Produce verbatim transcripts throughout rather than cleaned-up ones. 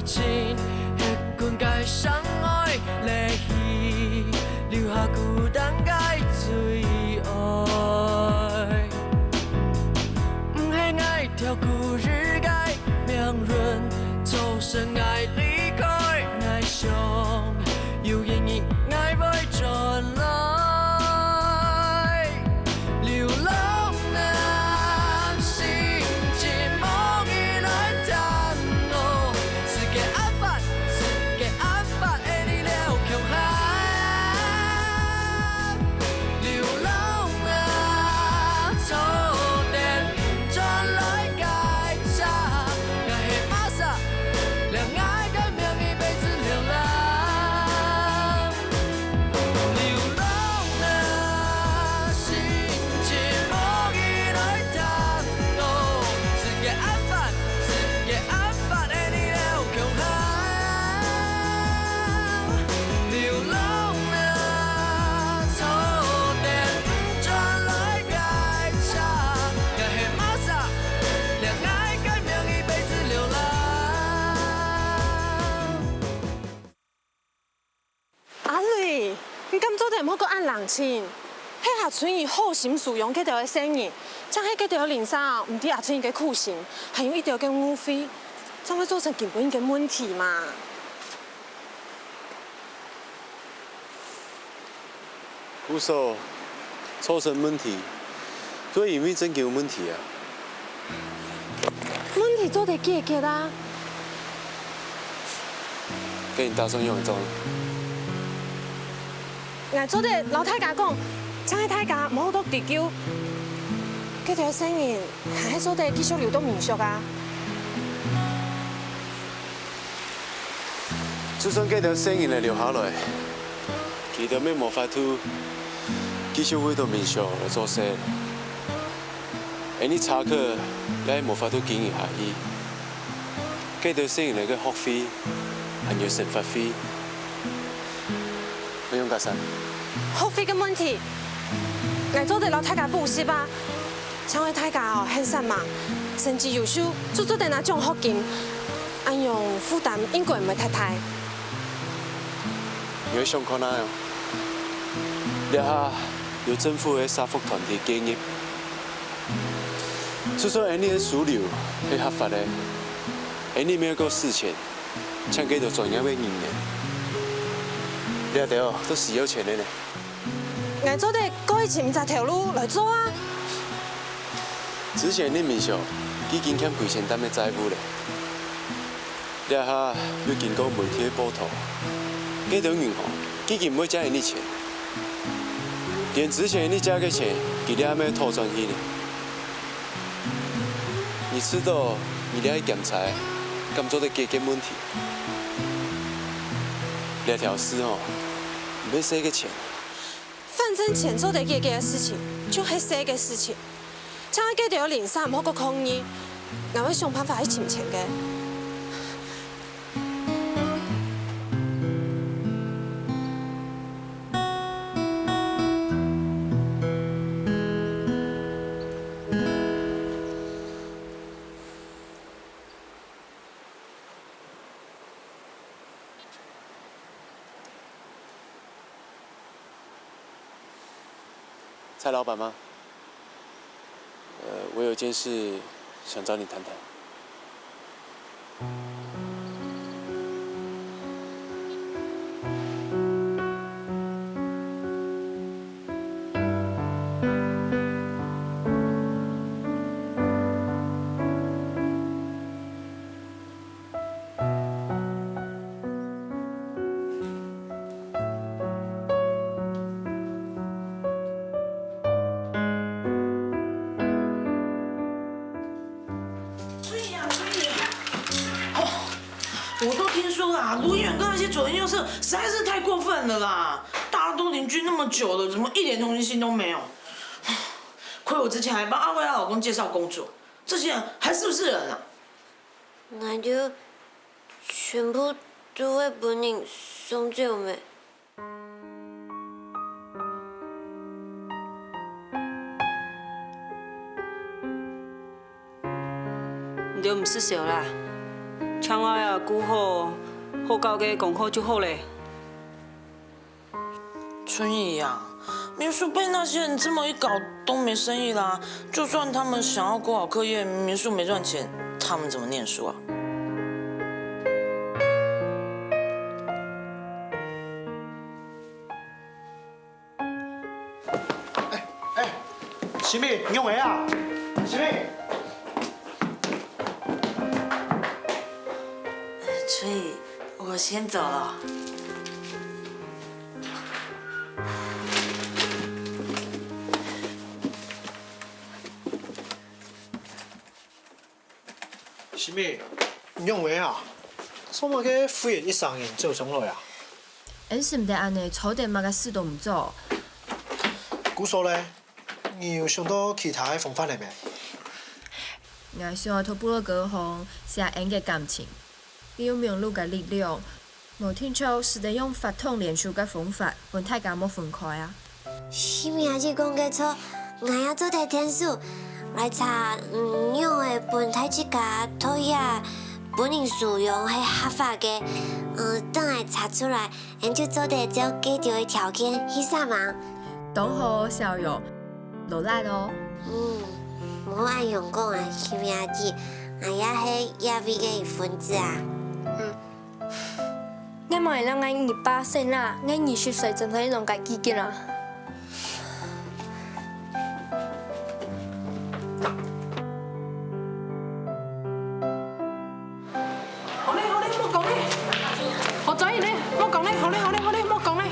情，歇睏个相愛，離去，留下孤單个最愛。毋係𠊎跳過日个命運，造成𠊎離開，𠊎想有一日𠊎會轉來。 流浪啊，心情無你來探我，世界恁闊，世界恁闊，愛你留共下。流浪啊，坐電轉來該車，𠊎係麼儕，讓𠊎个名一輩子流浪。 流浪啊，心情無你來探我，世界恁闊，世界恁闊，愛你留共下。流浪啊，坐電轉來該車，𠊎係麼儕，讓𠊎个名一輩子流浪。 阿雷，你敢做得毋好過恁冷靜？係阿春姨好心收養該兜个細人，正係該兜鄰舍毋知阿春姨个苦心，還有一兜个誤會，正會造成今晡日个問題嘛。故所造成問題，都係因為正經有問題啊！ 問題做得解決啊！該你打算仰般做？𠊎做得摎大家講，請大家毋好多追究。該兜細人還係做得繼續留到民宿啊！就算該兜細人來留下來，佢兜乜無法度繼續為著民宿來做事。 𠊎俚茶客也無法度經營下去，該兜細人仔个學費還有生活費，愛仰結煞？學費个問題，𠊎做得摎大家補習啊！像係大家哦，還算嘛，成績優秀，就做得拿獎學金，恁樣負擔應該毋會忒大。你愛想看啊，這下有政府个社福團體介入， 就算𠊎俚个收入係合法个，𠊎俚乜愛過使錢，請幾多專業个人員，這兜都需要錢个呢。𠊎做得過去尋隻頭路來做啊！之前𠊎俚民宿已經欠幾千擔个債務了。 這下又經過媒體个報導，該兜銀行既經毋會借𠊎俚錢，連之前𠊎俚借个錢，佢兜乜討轉去呢。你試著你這个兼差敢做得解決問題？這條數吼，毋係細个錢。反正錢做得解決个事情，就係細个事情。 請該兜鄰舍毋好過抗議，𠊎會想辦法去尋錢个。蔡老闆嗎？呃，我有件事想找你談談。 所以啊，所以，哦，我都聽說啦，盧議員跟那些左鄰右舍實在是太過分了啦！大家都鄰居那麼久了，怎麼一點同情心都沒有？虧我之前還幫阿慧她老公介紹工作，這些人還是不是人啊？ 𠊎兜全部都會分人送走咩？你兜毋使愁啦，將𠊎啊顧好，好搞个功課就好咧。春雨啊，民宿被那些人這麼一搞都沒生意啦。就算他們想要顧好課業，民宿沒賺錢，他們怎麼念書啊？ 哎，哎，心怡，你仰會啊？心怡。所以我先走了。 心怡，你仰會啊？做麼个忽然一儕人走上來啊？恁使毋得恁呢，坐等麼个事都毋做。故所咧，你有想到其他个方法了無？𠊎想愛在部落格項寫𫣆个感情，利用網路个力量， 無定著使得用發通聯手个方法，分大家莫分開啊。心怡阿姊講个著，𠊎也做得𢯭手。來查，嗯，仰會分大自家討厭，分人使用係合法个，嗯，等𠊎查出來，𫣆就做得照該兜个條件去上網。當好，小勇，勞力哦。嗯，莫恁樣講啊，心怡阿姊，𠊎也係這位个一份子啊。嗯。 𠊎無愛讓𠊎二爸細人，𠊎二十歲正在用个基金啊。好咧，好咧，莫講咧。好，轉去咧，莫講咧，好咧，好咧，好咧，莫講咧。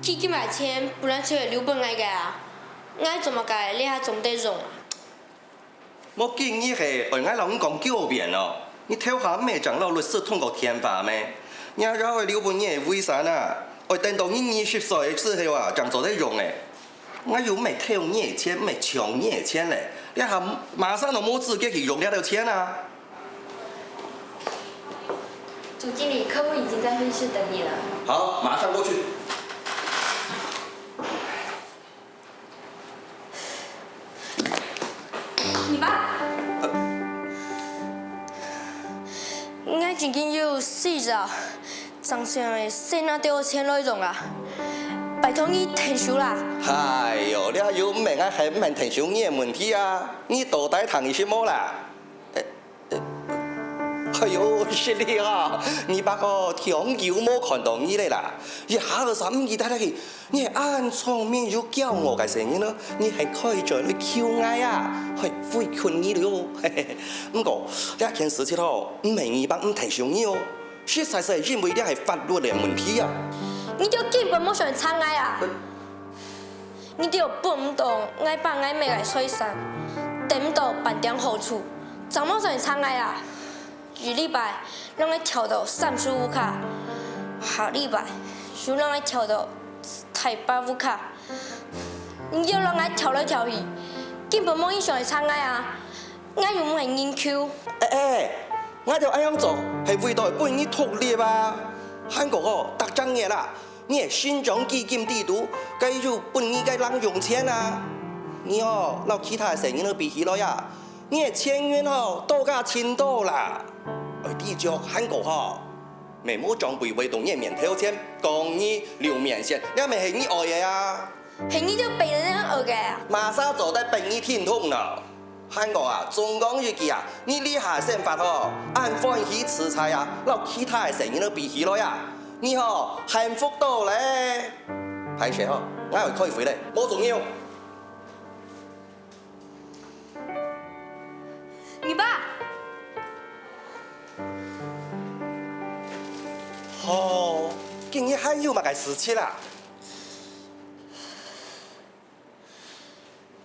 基金个錢本來就係留分𠊎个啊，𠊎做麼个這下做毋得用啊？莫緊，你係愛𠊎摎你講幾多遍哦？你頭下毋係正摎律師通過電話咩？你這愛留分你个遺產啊，愛等到你二十歲个時候啊，正做得用个。𠊎又毋係偷你个錢，毋係搶你个錢咧，這下馬上都無資格去用這兜錢啊！ 總經理，客戶已經在會議室等你了。好，馬上過去。你爸，𠊎正經有四十啊，正想愛先拿兜錢來用啊，拜託你𢯭手啦。哎喲，這又毋係𠊎肯毋肯𢯭手你个問題啊，你到底聽有識無啦？ 哎喲，失禮啊，你爸哦，當久無看到你咧啦，一下仔煞毋記得去。你係恁聰明又驕傲个細人哦，你還可以轉來求𠊎啊，嘿，委屈你了。毋過，這件事情哦，毋係你爸毋𢯭手你哦，實在係因為這係法律个問題啊。你就根本無想插𠊎啊！ 你兜分毋到𠊎爸𠊎姆个財產，得毋到半點好處，正無想插𠊎啊！一禮拜，讓𠊎調到三十戶下，下禮拜，又讓𠊎調到大百戶下。你兜讓𠊎調來調去，根本無人想愛插𠊎啊！𠊎又毋係人球。哎哎，𠊎兜恁樣做，係為著分你獨立啊！還過哦，逐隻月啦， 你个成長基金底肚，該有分你个零用錢啊！你哦，摎其他个細人仔比起來啊，你个錢銀吼，多加盡多啦！愛知著還過吼，乜無長輩會到你个面頭前講你留面線，這乜係你愛个啊！係你兜別人愛个啊！麼儕做得逼你停動呢？ 還過啊，總講一句啊，你這下生活吼，恁歡喜自在啊，摎其他个細人仔比起來啊，你吼，幸福到咧！歹勢吼，𠊎愛開會咧，無重要。還有麼个事情啊？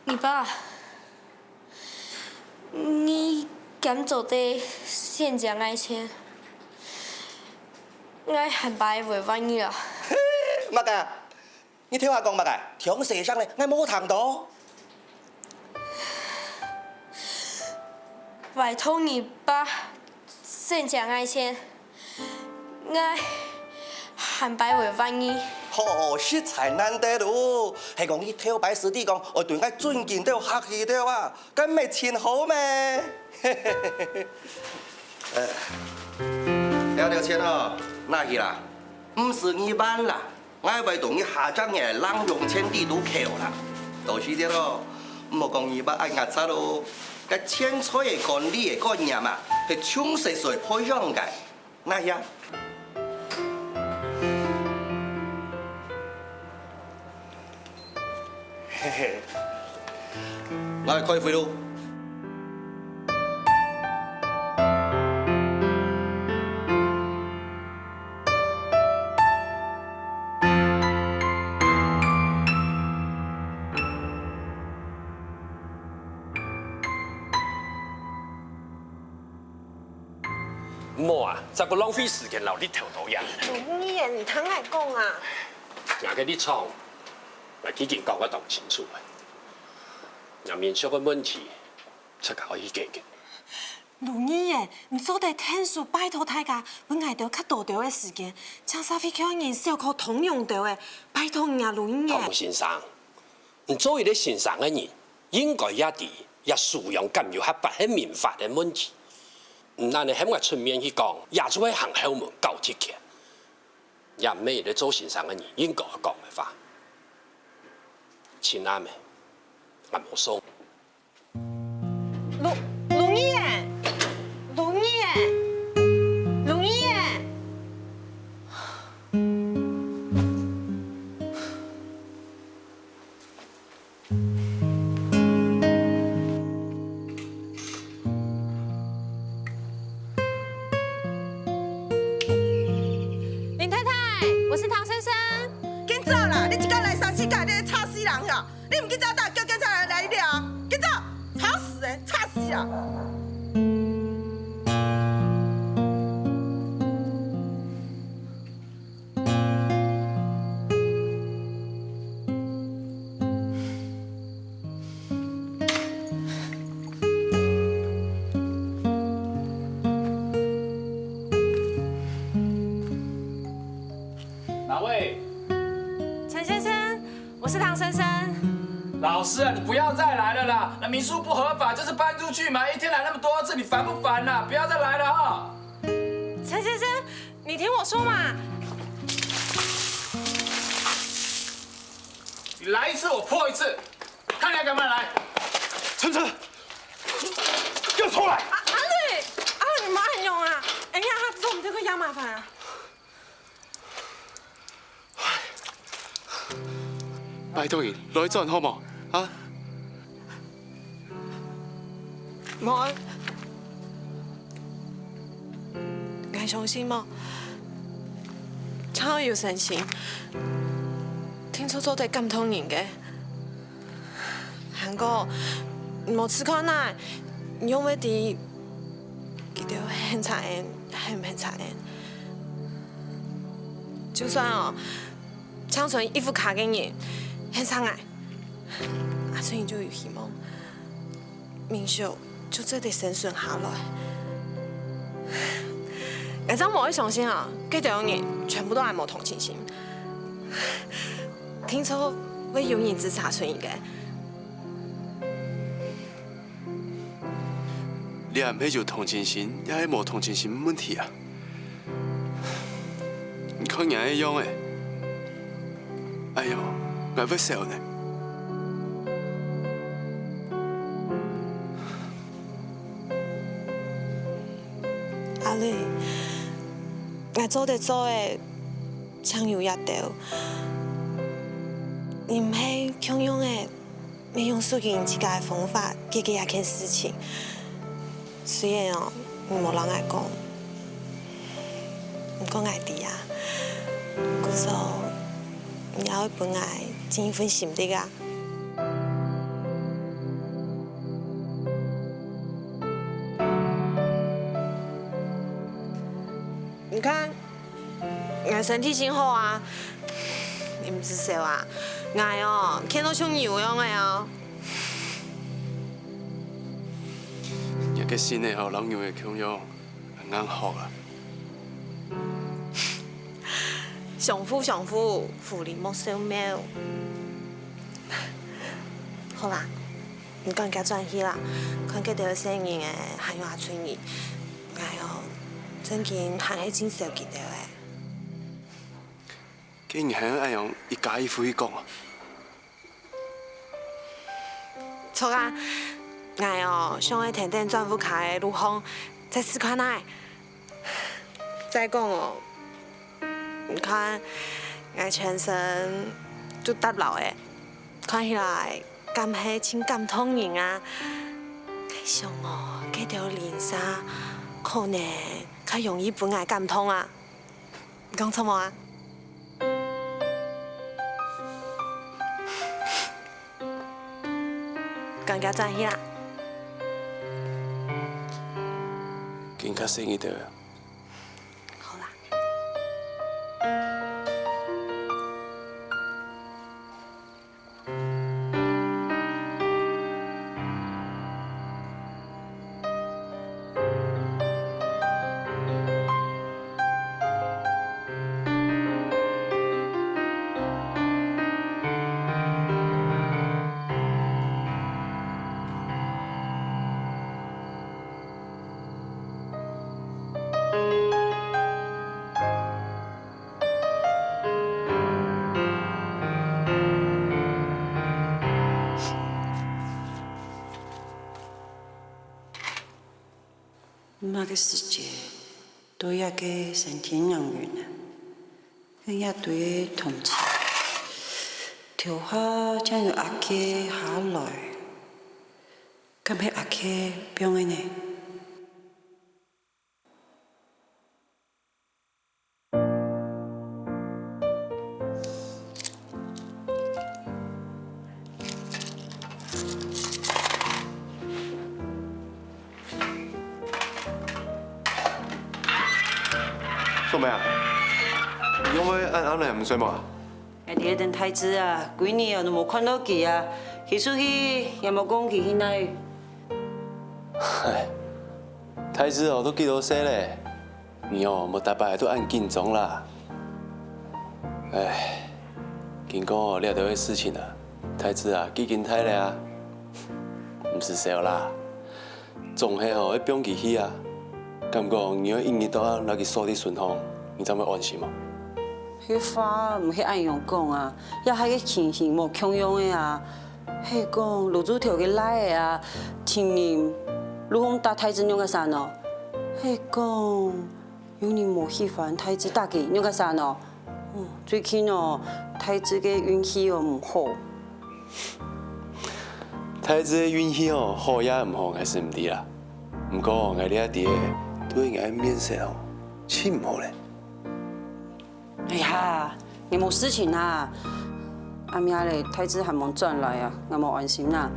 你爸，你敢做得先借𠊎錢？𠊎下擺會還你啊。麼个？你頭下講麼个？聽細聲咧，𠊎無聽到。拜託你爸，先借𠊎錢，𠊎下擺會還你。吼，實在難得咯！係講你頭擺時知講，愛對𠊎尊敬兜、客氣兜啊，該毋係盡好咩？呃，這兜錢哦，拿去啦，毋使你還啦。 𠊎會同你下隻月零用錢底肚扣啦。到時節哦，毋好講你爸恁牙擦哦，該錢財个管理个觀念啊，係從細細培養个。拿去啊。嘿嘿，𠊎愛開會咯。 毋好啊，再過浪費時間摎日頭多樣。你也毋聽𠊎講啊！𠊎个立場，𠊎已經講到當清楚了。若民宿个問題，自家愛去解決。 盧議員，你做得𢯭手拜託大家，分𠊎兜較多兜个時間，請社會局个人少靠通融兜仔，拜託你啊，盧議員。唐先生，你做一個先生个人，應該也知這使用敢有合法係民法个問題。你恁呢喊𠊎出面去講，也就係行後門搞特權。這毋係一個做先生个人應該講个話。親愛个，𠊎無爽。 盧，盧議員，盧議員，盧議員。林太太，我是唐先生。緊走啦！你一个來三四个，你吵死人喲！ 你毋緊走，等下叫警察來，來你了啊！緊走，吵死欸，吵死啊！哪位？陳先生， 我是唐先生。老師啊，你不要再來了啦！那民宿不合法，就是搬出去嘛，一天來那麼多次，你煩不煩啦？不要再來了哈！陳先生，你聽我說嘛。你來一次，我潑一次，看你還敢不敢來！陳晨，給我出來！啊，阿磊，啊，你莫恁樣啊！哎呀，他知道我們這個壓麻煩啊。 拜託你，來轉好無？啊？無啊。𠊎相信無，超有誠心，定著做得感動人个。還過，無試看啊，你仰會知 佢兜係恨𠊎，還毋恨𠊎。就算哦，淨伸一副跤个人，恨𠊎，阿春就有希望，民宿就做得生存下來。𠊎正無愛相信啊，該兜人全部都恁無同情心，定著會有人支持阿春个。 這毋係有同情心，也係無同情心个問題啊！你看𠊎个樣仔，哎喲，𠊎會笑呢。阿磊，𠊎做得做个，淨有這兜。你毋係共樣个 你用屬於你自家个方法解決這件事情。雖然哦，你無摎𠊎講，毋過𠊎知啊，故所，你愛分𠊎盡一份心力啊！你看，𠊎身體盡好啊！你毋使愁啊，𠊎哦，健到像牛樣个哦！這个身體吼，摎牛仔共樣，恁好啊！相符相符，福臨莫壽命。好啦，你趕緊轉去啦，看該兜細人仔還有阿春姨，𠊎哦，正經還係盡愁佢兜仔。 該你還愛恁樣一家一戶去講啊？著啊，𠊎哦，想愛跈等轉屋下个路項，再試看啊。再講哦，你看，𠊎全身都搭牢仔，看起來敢係盡感動人啊！𠊎想哦，該兜鄰舍可能較容易分𠊎感動啊！ 講著無啊？趕緊轉去啦！緊較細義兜。好啦。 麼个時節，對這个山頂仰遠啊，向這堆銅錢，頭下正有阿姊下來，敢係阿姊放个呢？ 素梅啊，你仰會恁暗了還毋睡目啊？𠊎在這等大志啊，幾日啊都無看著佢啊，佢出去也無講佢去哪。唉，大志哦，都幾多歲了， 你哦，莫逐擺都恁緊張啦。唉，經過這兜个事情啊，大志啊，既經大了啊，毋使愁啦。總係吼愛放佢去啊，敢講你愛一日到暗摎佢鎖在身項，你正會安心無？該話毋係恁樣講啊，這下个情形無共樣个啊。 係講，老祖頭个倈仔啊，情人路項搭大志仰結煞呢？係講，有人無喜歡大志搭佢仰結煞呢？哦，最近哦，大志个運氣哦毋好。大志个運氣哦，好也毋好，𠊎係毋知啦。毋過，𠊎這下知个，對𠊎面色哦，盡毋好了。 哎呀，你無事情啊？暗夜了，大志還吂轉來啊，𠊎無安心啊。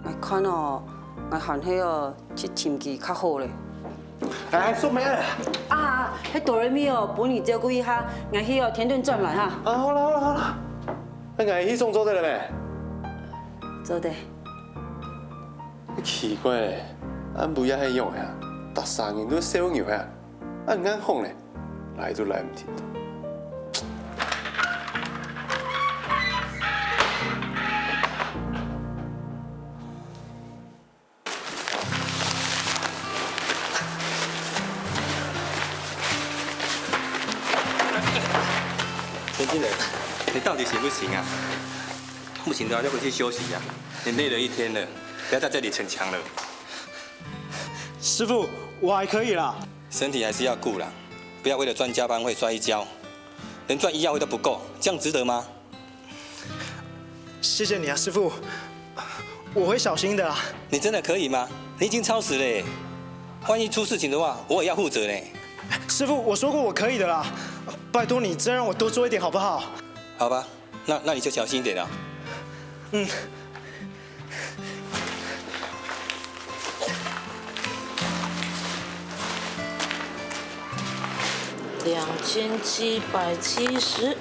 𠊎看哦，𠊎還係哦去尋佢較好了。哎，素梅啊！啊，該Do Re Mi哦，分你照顧一下，𠊎去哦，天光轉來哈。啊，好啦好啦好啦，該𠊎去送做得了無？做得。奇怪了，暗晡夜係仰仔啊？逐儕人都笑牛啊！ 恁硬項呢，拉都拉毋停。陳經理，你到底行不行啊？不行的話就回去休息啊！你累了一天了，不要在這裡逞強了。師傅，我還可以啦。身體還是要顧啦，不要為了賺加班費摔一跤。 連賺醫藥費都不夠，這樣值得嗎？謝謝你啊，師傅，我會小心的啦。你真的可以嗎？你已經超時了耶，萬一出事情的話，我也要負責呢。師傅，我說過我可以的啦。拜托你再让我多做一点好不好？好吧，那那你就小心一点啊。嗯。两千七百七十。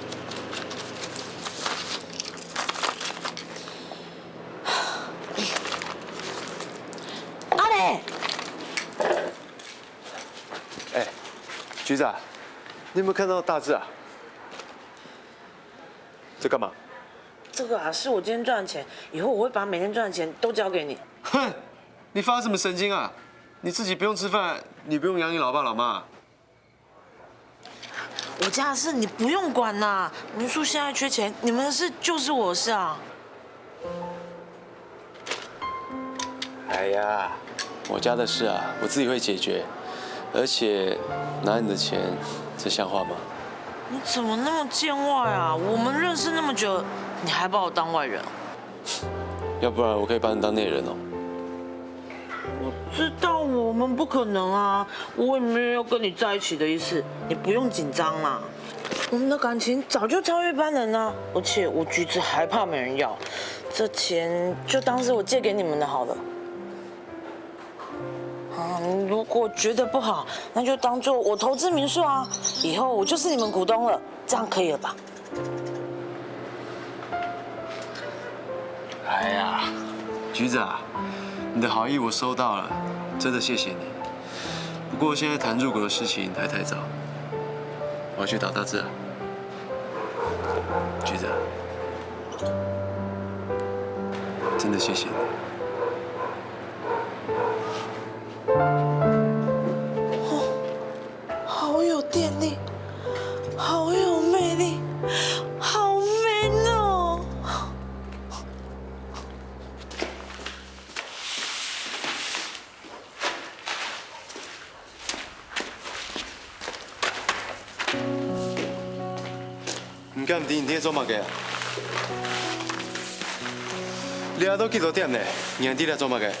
阿磊，哎，橘子啊，你有没有看到大志啊？在干嘛？这个啊，是我今天赚的钱，以后我会把每天赚的钱都交给你。哼，你发什么神经啊？你自己不用吃饭，你不用养你老爸老妈。我家的事你不用管啦，民宿现在缺钱，你们的事就是我的事啊。哎呀，我家的事啊，我自己会解决。而且拿你的钱，这像话吗？你怎么那么见外啊？我们认识那么久，你还把我当外人？要不然我可以把你当内人哦。我知道我们不可能啊，我也没有要跟你在一起的意思，你不用紧张啦。我们的感情早就超越一般人了，而且我橘子还怕没人要，这钱就当是我借给你们的好了。啊，如果觉得不好，那就当做我投资民宿啊，以后我就是你们股东了，这样可以了吧？哎呀，橘子啊，你的好意我收到了，真的谢谢你。不过现在谈入股的事情还太早，我要去找大志了。橘子啊，真的谢谢你。好有电力，好有魅力，好 man 哦！你敢毋知你在做麼个啊？你啊都幾多點呢？你還在這做麼个？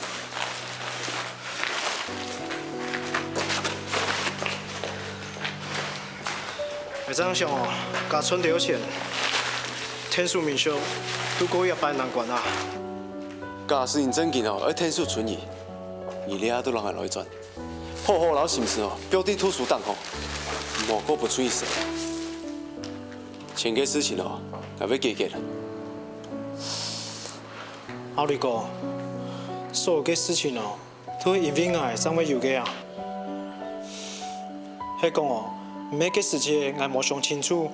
𠊎正想哦，加存兜錢，𢯭手民宿，渡過這擺難關啊！假使你正經哦，愛𢯭手存錢，你這都讓𠊎來轉，好好摎心思哦，放在讀書頂項，莫過分出去食。錢个事情哦，𠊎會解決。阿雷哥，所有个事情哦， 都係因為𠊎正會有个啊。係講哦，毋係該時節𠊎無想清楚，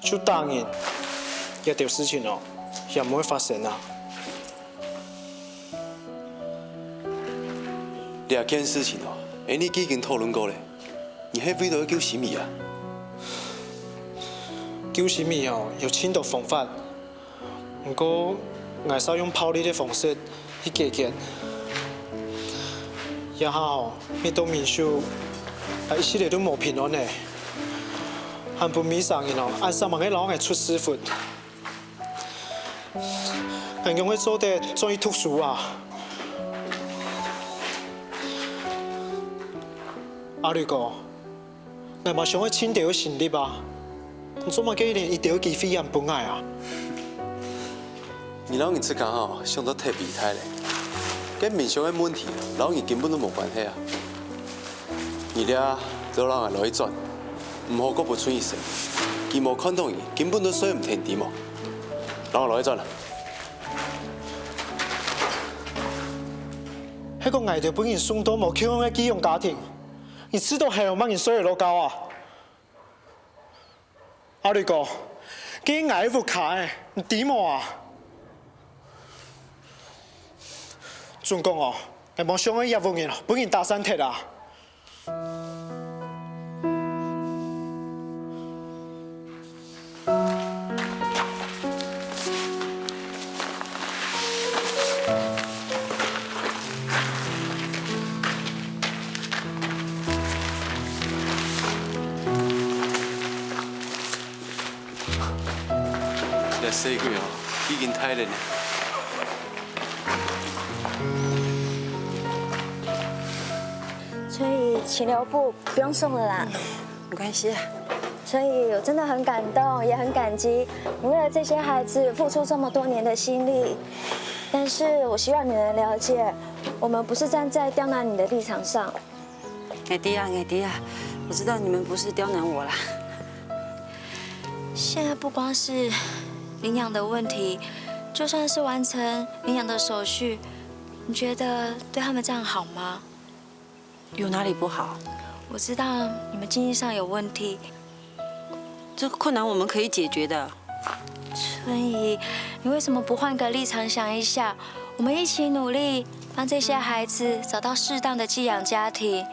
就答應，這兜事情哦，也毋會發生啊。這件事情哦，𠊎俚既經討論過了，你係為著愛救心怡啊？救心怡哦，有盡多方法。 毋過，𠊎係用暴力个方式去解決。這下吼，搣到民宿，𠊎一息仔都無平安呢。還分每儕人哦，恁煞猛个摎𠊎出屎朏。𠊎仰會做得轉去讀書啊？阿雷哥， 𠊎嘛想愛盡兜个心力啊！你做麼个連一兜个機會也毋分𠊎啊？你摎你自家吼想到忒偉大了，該民宿个問題摎你根本都無關係啊！你這就讓𠊎來轉，毋好過分出去食。佢無看著你，根本都睡毋停知無？讓𠊎來轉啊！係講𠊎兜分人送到無共樣个寄養家庭， 你試著還有麼人睡得落覺啊？阿雷哥，該𠊎个屋下仔，你知無啊？準講哦，𠊎無想愛這屋仔分人打散忒啊！ 這細鬼哦，已經大了呢。所以清涼布不用送了啦。沒關係啊。所以我真的很感动，也很感激你为了这些孩子付出这么多年的心力。但是我希望你能了解，我们不是站在刁难你的立场上。我知啊，我知啊，我知道你们不是刁难我啦。现在不光是领养的问题，就算是完成领养的手续，你觉得对他们这样好吗？有哪里不好？我知道你们经济上有问题，这个困难我们可以解决的。春怡，你为什么不换个立场想一下？我们一起努力，帮这些孩子找到适当的寄养家庭，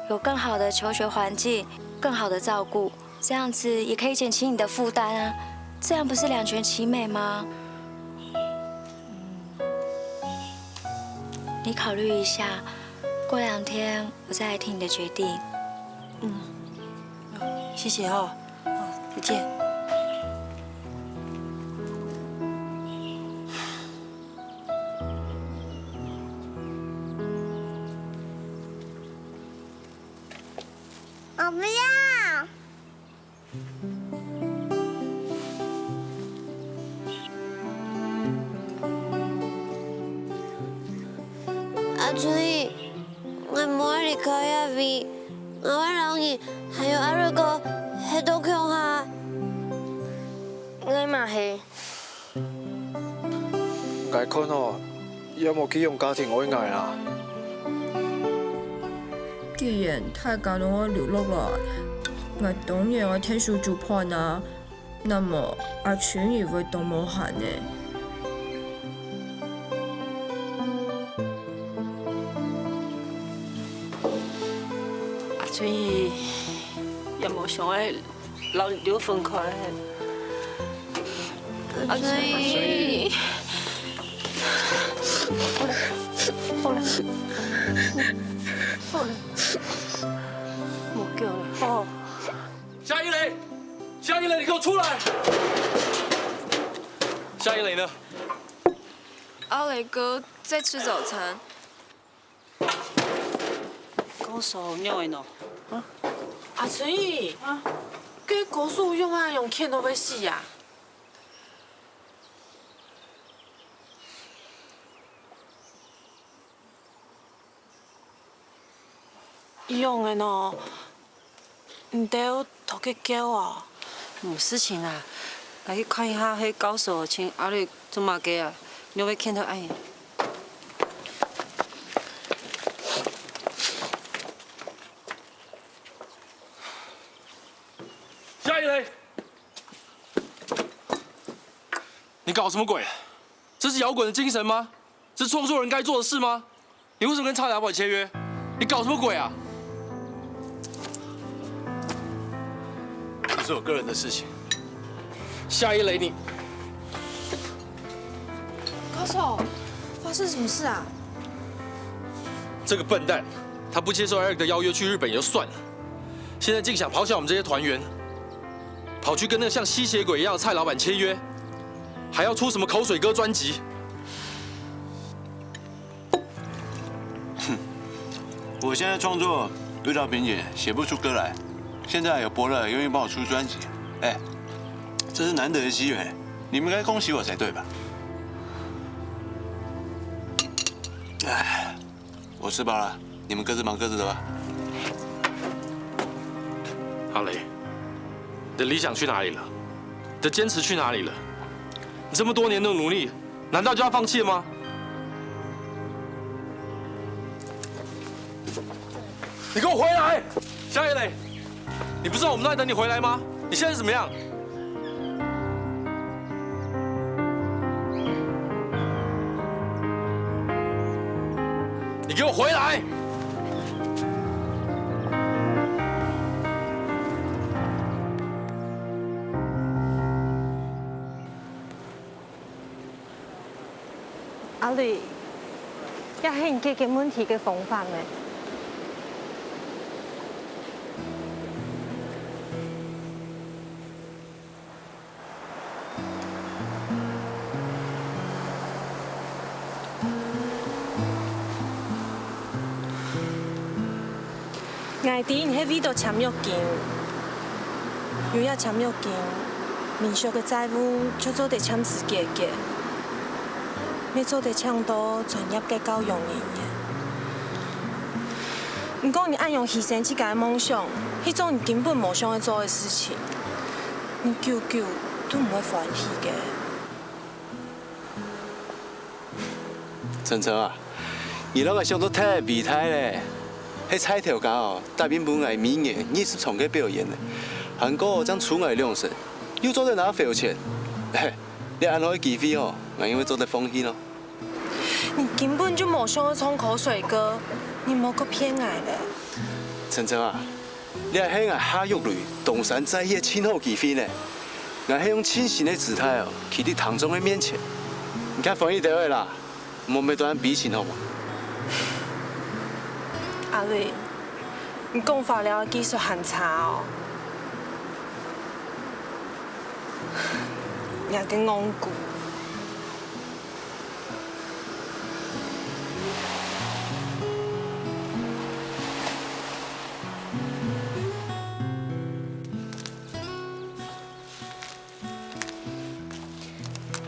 有更好的求学环境，更好的照顾，这样子也可以减轻你的负担啊。这样不是两全其美吗？你考虑一下，过两天我再来听你的决定。嗯，谢谢哦，再见。我不要。阿春姨， 𠊎無愛離開這位，𠊎會摎你還有阿瑞哥歇到共下。𠊎嘛係。𠊎看吼，也無寄養家庭愛𠊎啊。既然大家攏愛留落來，𠊎當然愛𢯭手煮飯啊。 那麼阿春姨會當無閒呢。阿春姨也無想愛摎你兜分開。阿春姨，好了，好了，好了，無叫了，哦。 夏一雷，夏一雷，你給我出來！夏一雷呢？阿雷哥在吃早餐。高手，你愛喏。阿春姨，啊，該高手仰仔樣譴到會死啊？ 仰仔呢？你兜討佢救哦？無事情啦，來去看一下，該高手請阿瑞做麼个啊？你會譴到恁樣？夏一雷，你搞什麼鬼？這是搖滾的精神嗎？這是創作人該做的事嗎？ 你為什麼跟蔡老闆簽約？你搞什麼鬼啊？這是我個人的事情。夏一雷，你……高手，發生什麼事啊？這個笨蛋，他不接受 Eric 的邀約去日本也就算了，現在竟想咆哮我們這些團員，跑去跟那個像吸血鬼一樣的蔡老闆簽約，還要出什麼口水歌專輯。 我現在創作遇到瓶頸，寫不出歌來。現在有伯樂願意幫我出專輯，哎，這是難得的機會，你們應該恭喜我才對吧？哎，我吃飽了，你們各自忙各自的吧。阿雷，你的理想去哪裡了？你的堅持去哪裡了？你這麼多年的努力， 難道就要放棄了嗎？你給我回來！夏一雷，你不知道我們都在等你回來嗎？你現在是怎麼樣？你給我回來！ 阿雷，這係你解決問題个方法咩？𠊎知你係為著簽約金。有這簽約金，民宿个債務就做得暫時解決，也做得請到專業个教養人員。毋過你恁樣犧牲自家个夢想，去做你根本無想愛做个事情，你久久都毋會歡喜个。晨晨啊，你摎𠊎想到忒偉大咧！係菜頭家哦，答應分𠊎每月二十場个表演呢，還過正抽𠊎兩成，又做得拿回錢。嘿，這恁好个機會哦，𠊎仰會做得放棄咯？你根本就無想愛唱口水歌，你莫過騙𠊎咧！晨晨啊， 這係𠊎下玉雷東山再起个盡好機會呢！𠊎係用盡新个姿態哦，企在聽眾个面前。你較歡喜兜仔啦，莫乜多恁悲情好無？阿雷，你講話了个技術還差哦！你个戇牯！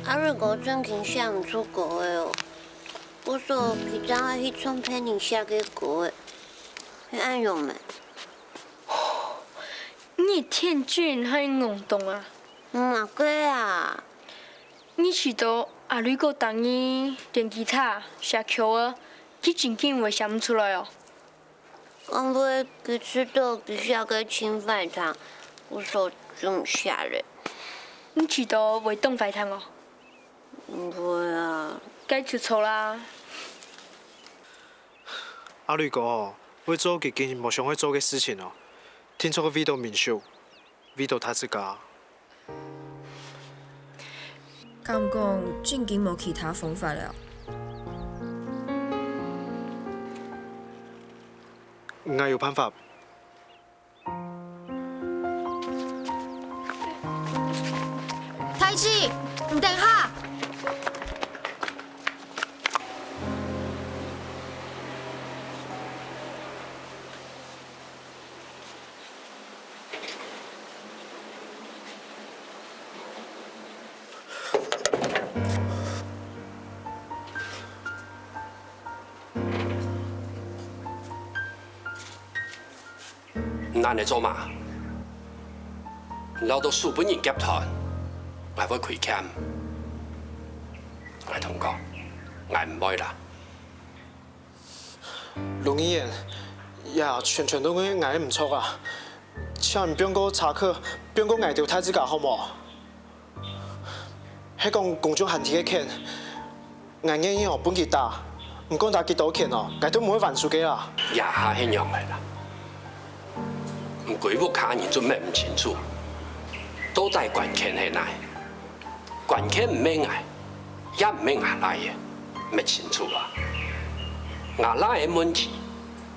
阿瑞哥最近寫毋出歌仔哦，故所佢正愛去唱別人寫个歌仔，係恁樣咩？你一天就恁戇懂啊？麼个啊？你知道阿瑞哥逐日練吉他、寫曲仔，佢真經會寫毋出來哦。 講會佢試著佢寫个盡壞聽，故所就毋寫咧。你試著會當壞聽哦？毋會啊。該就著啦。阿雷哥哦，會做佢根本無想愛做个事情哦，定著會為著民宿，為著他自家。 敢講正經無其他方法了？𠊎有辦法。大志，你等下！ 你恁樣做麼？你恅到手分人劫斷，𠊎會虧欠。𠊎同你講，𠊎毋會啦。 盧議員，這全全都係𠊎毋著啊！請你放過查克，放過𠊎兜大自家好無？係講公眾限制个權，𠊎願意哦分佢打，毋管打幾多錢哦，𠊎都毋會還手个啊！這下係仰仔啦？毋歸屋下人就問毋清楚，到底關權係哪？ 關權毋係𠊎，也毋係吾倈仔，問清楚啊！吾倈仔問題，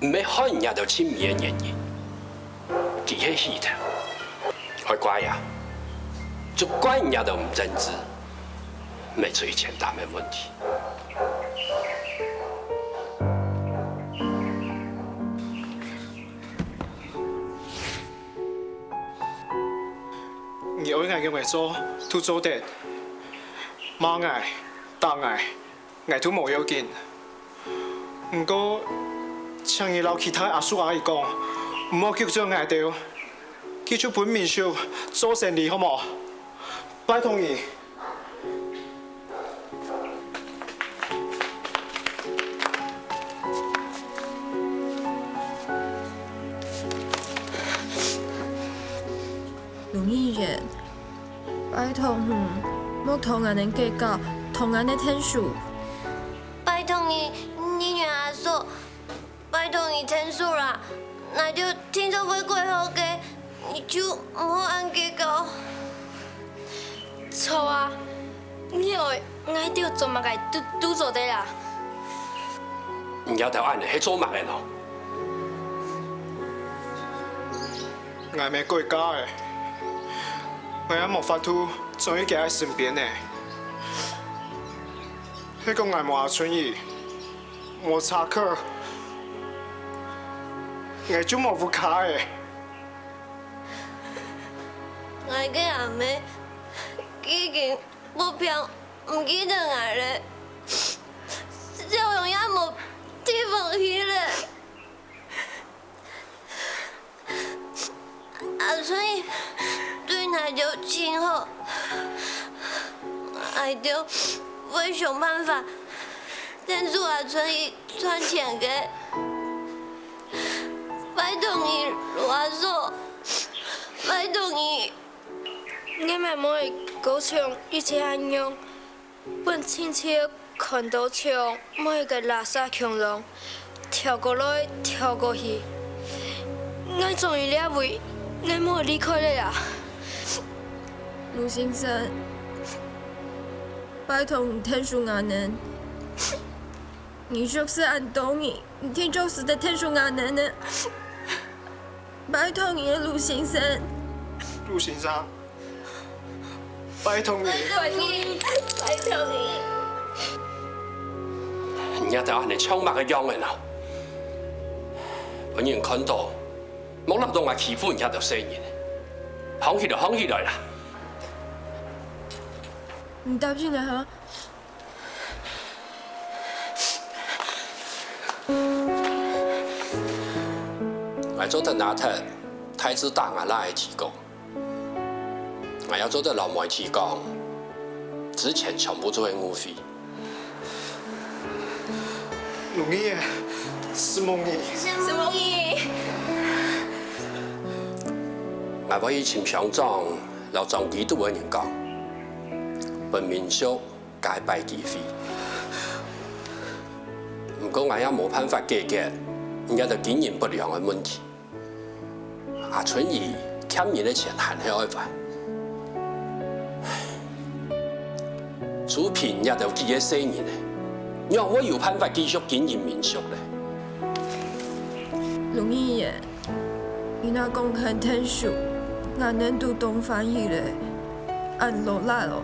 毋係害人家兜盡尾个原因，佢係起頭。愛怪啊，就怪人家兜毋正直，問出一千擔个問題。 你愛𠊎仰仔做，都做得。罵𠊎、打𠊎，𠊎都無要緊。毋過，請你摎其他阿叔阿姨講，毋好拒絕𠊎兜，佢就分民宿做生理，好無？拜託你。 盧議員，拜託你，莫同𠊎等計較，同𠊎等𢯭手。拜託你，議員阿叔，拜託你𢯭手啦！𠊎兜定著會過好个，你就毋好恁計較。著啊，你愛𠊎兜做麼个都，都做得啦。你這兜恁樣係做麼个呢？ 𠊎乜改嫁仔，𠊎也無法度轉去佢个身邊仔。係講𠊎無阿春姨，無查克，𠊎就無屋下仔。𠊎个阿姆已經發病，毋記得𠊎咧，笑容也無地方去咧。阿春姨對𠊎兜盡好，𠊎兜會想辦法贊助阿春姨賺錢个。拜託你，羅阿嫂，拜託你。 𠊎乜毋會過像以前恁樣，分親戚看到像每個垃圾共樣，跳過來跳過去。𠊎中意這位，𠊎毋會離開了啊！盧先生，拜託你𢯭手𠊎等，你熟事恁多年，你定著使得𢯭手𠊎等呢。 拜託你，盧先生。盧先生，拜託你。拜託你，拜託你。你這兜恁呢像麼个樣仔呢？分人看到，莫立亂來欺負人這兜細人。䟘起來，䟘起來啦！你答應了哈？ 𠊎做得拿忒大致打𠊎倈仔个提供，𠊎也做得摎妹提供，之前全部做个誤會。容易耶，承蒙你。承蒙你。𠊎會去尋鄉長摎莊基督个人講，分民宿 加一擺機會。毋過𠊎也無辦法解決你兜經營不良个問題。阿春姨欠人个錢還係愛還。就憑你兜幾個細人仔，仰會有辦法繼續經營民宿呢？容易耶， 你若講肯𢯭手，𠊎等都當歡喜咧，恁勞力哦。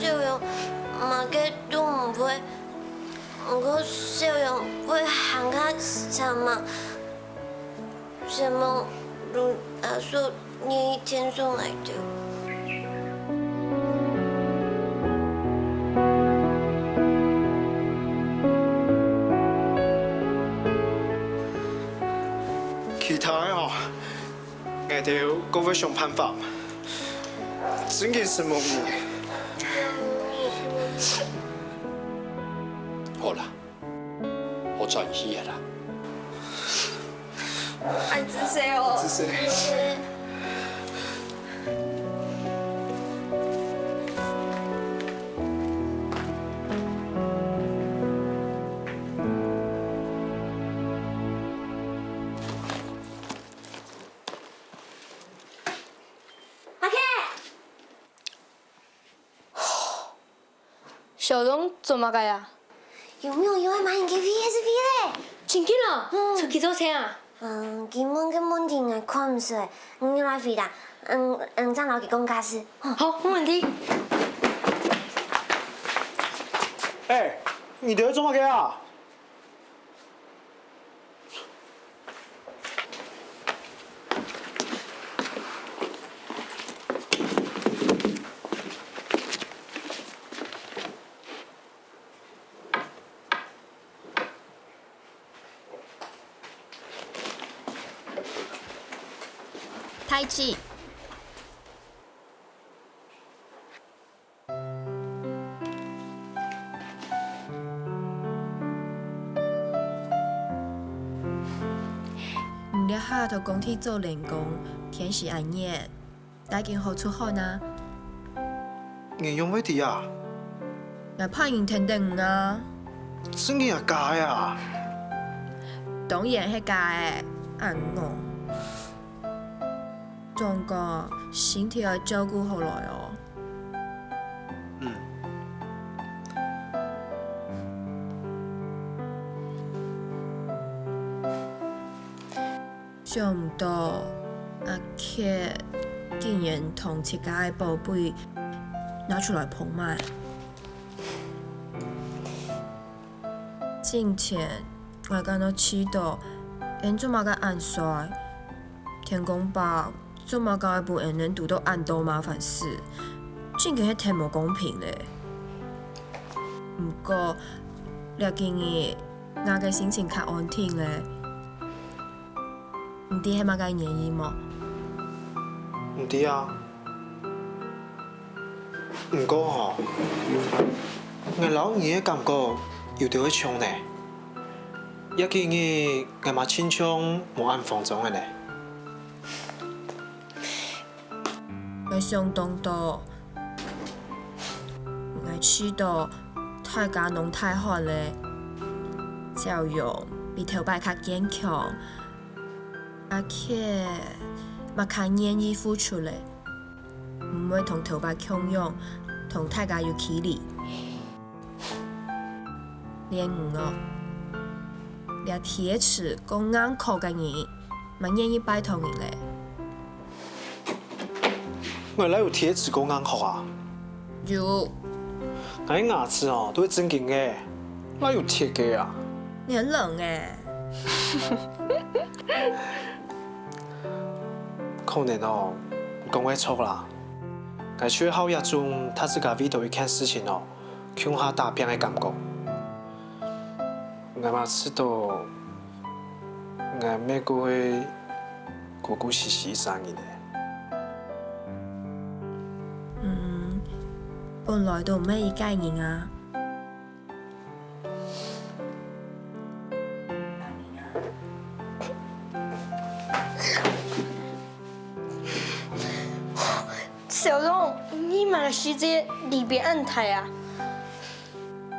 笑容麼个都毋會，毋過笑容會還較常嘛。 承蒙盧阿叔願意𢯭手𠊎兜。其他个哦，𠊎兜過會想辦法。真經承蒙你。好啦， 好轉去个啦。恁仔細哦。仔細。阿K！ 小龍做麼个啊？有沒有，有人買你个V S V咧？真个哦，嗯。出幾多錢啊？嗯，佢問个問題𠊎看毋識，你來回答，嗯，嗯，正摎佢講價數。好，無問題。哎，你兜做麼个啊？ 大姊， 你這下在工地做零工，天時恁熱，大緊好出汗啊！你仰會知啊？𠊎派人跈等你啊！真个啊，假个啊？當然係假个，恁戇。 總講身體愛照顧好來哦。嗯。想毋到阿K竟然同自家个寶貝拿出來拍賣。 進前，𠊎感覺試著，𠊎做麼个恁衰？天公伯，做麼个會分𠊎堵到恁多麻煩事？真个係忒無公平咧。毋過，這幾日𠊎个心情較安定咧。你知係麼个原因無？毋知啊。 毋過吼，𠊎摎你个感覺有兜仔像呢。這幾日𠊎嘛親像無恁慌張个呢。𠊎想當多，𠊎試著大家攏大漢咧，笑容比頭擺較堅強，而且嘛較願意付出咧。 毋會同頭擺共樣，同大家有距離。連你哦，這鐵齒過硬殼个人，嘛願意拜託你咧。𠊎哪有鐵齒過硬殼啊？有。𠊎个牙齒哦，都係正經个，哪有鐵个啊？你很冷欸。 可能哦，你講會著啦。𠊎就係好這種大自家為著一件事情哦，共下打拚个感覺。𠊎嘛試著，𠊎乜過會孤孤栖栖一儕人呢。嗯，本來都毋係一個人啊。 小龍，你麼个時節離別恁大啊？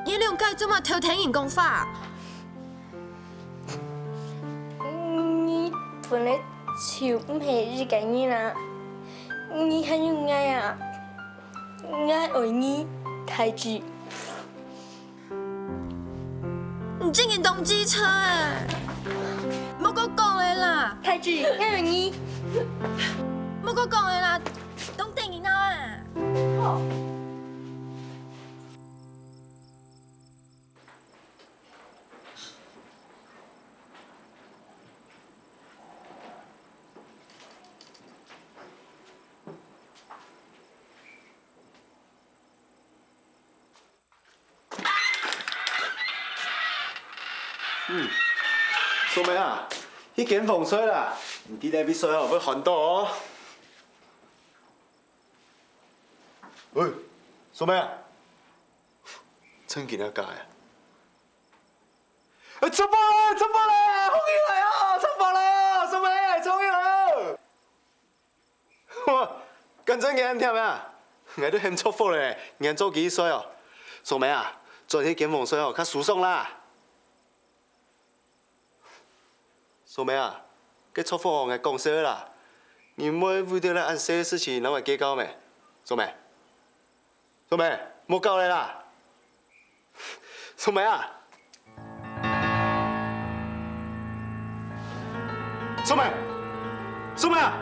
你兩個做麼偷聽人講話？你本來就毋係一個人啊，你還有𠊎啊，𠊎愛你，大志。 你真个當機車欸！莫過講了啦！大志，𠊎愛你！莫過講了啦，當等你鬧啊！嗯，素梅啊，去間房睡啦，你在這位睡哦，會寒著哦。喂，素梅啊，趁緊啊，該。哎，出發了，出發了，風雨來哦，出發了，素梅，風雨來哦。 哇，今朝你恁忝啊？𠊎都喊著火了，你還早起去睡哦。素梅啊，轉去間房睡哦，較舒爽啦。素梅啊，該著火哦，𠊎講笑个啦，你毋會為著這恁細个事情摎𠊎計較咩？素梅。 素梅，莫搞了啦！素梅啊！素梅！素梅啊！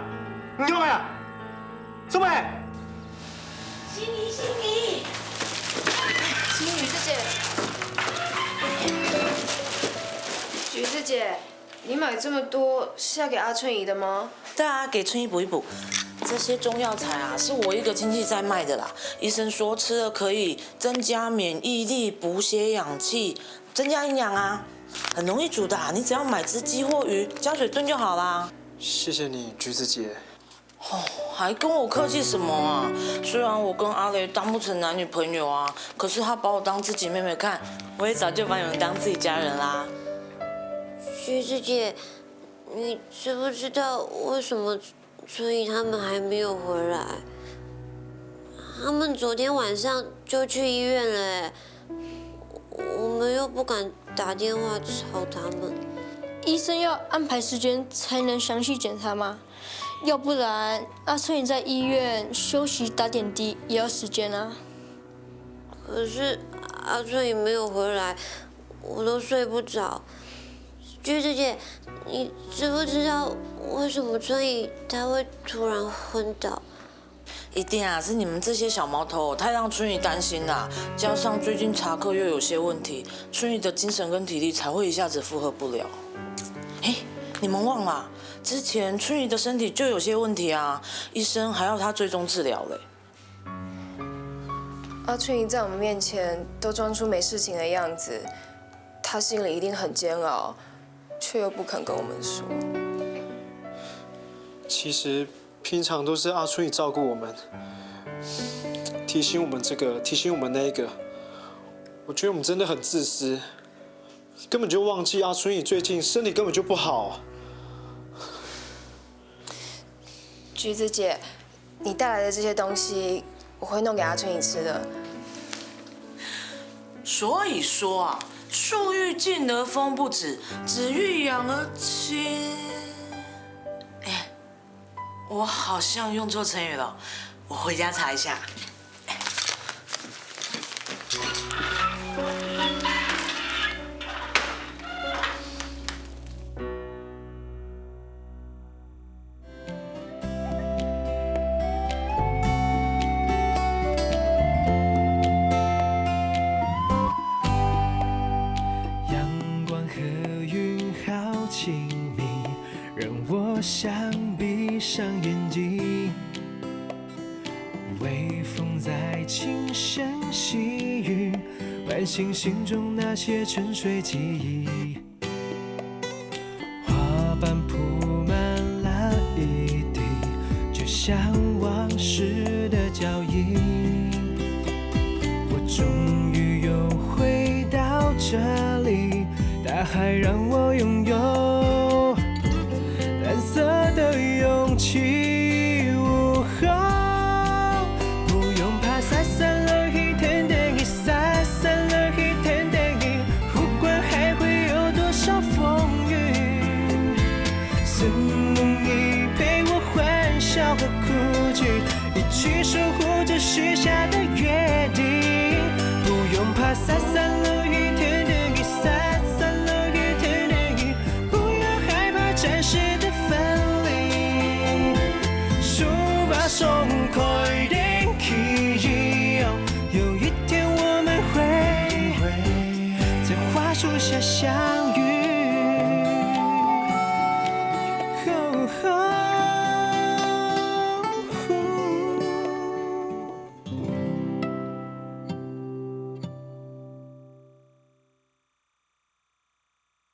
你仰仔啊？素梅！心怡，心怡！心怡姐姐，菊姐姐， 你買這麼多是要給阿春姨的嗎？對啊，給春姨補一補。這些中藥材啊，是我一個親戚在賣的啦。醫生說吃了可以增加免疫力、補血養氣、增加營養啊，很容易煮的啊。你只要買隻雞或魚，加水燉就好啦。謝謝你，橘子姐。 哦，還跟我客氣什麼啊？雖然我跟阿雷當不成男女朋友啊，可是他把我當自己妹妹看，我也早就把你們當自己家人啦。橘子姐，你知不知道為什麼春姨他們還沒有回來？他們昨天晚上就去醫院了欸，我們又不敢打電話吵他們。醫生要安排時間才能詳細檢查嗎？ 要不然阿春姨在醫院休息打點滴也要時間啊。可是阿春姨沒有回來，我都睡不著。橘子姐，你知不知道為什麼春姨她會突然昏倒？一定啊，是你們這些小毛頭太讓春姨擔心啦，加上最近查課又有些問題，春姨的精神跟體力才會一下子負荷不了。嘿，你们忘了？之前春雨的身体就有些问题啊，医生还要他追踪治疗嘞。阿春雨在我们面前都装出没事情的样子，他心里一定很煎熬，却又不肯跟我们说。其实平常都是阿春雨照顾我们，提醒我们这个，提醒我们那个。我觉得我们真的很自私，根本就忘记阿春雨最近身体根本就不好。橘子姐，你带来的这些东西，我会弄给阿春雨吃的。所以说啊，树欲静而风不止，子欲养而亲。哎，我好像用错成语了，我回家查一下。阳光和云好亲密，让我想闭上眼睛。微风在轻声细语，唤醒心中那些沉睡记忆。花瓣铺满了一地，就像往事的脚印。我终于又回到这里，大海让我拥有蓝色的勇气。午后，不用怕洒散落雨，天天雨洒散落雨，天天雨，不管还会有多少风雨。承蒙你陪我欢笑和哭泣，一起守护着许下的约定。不用怕洒散落雨，天天雨洒散落雨，天天雨，不要害怕暂时的分离。书包松开点记忆，有一天我们会在花树下相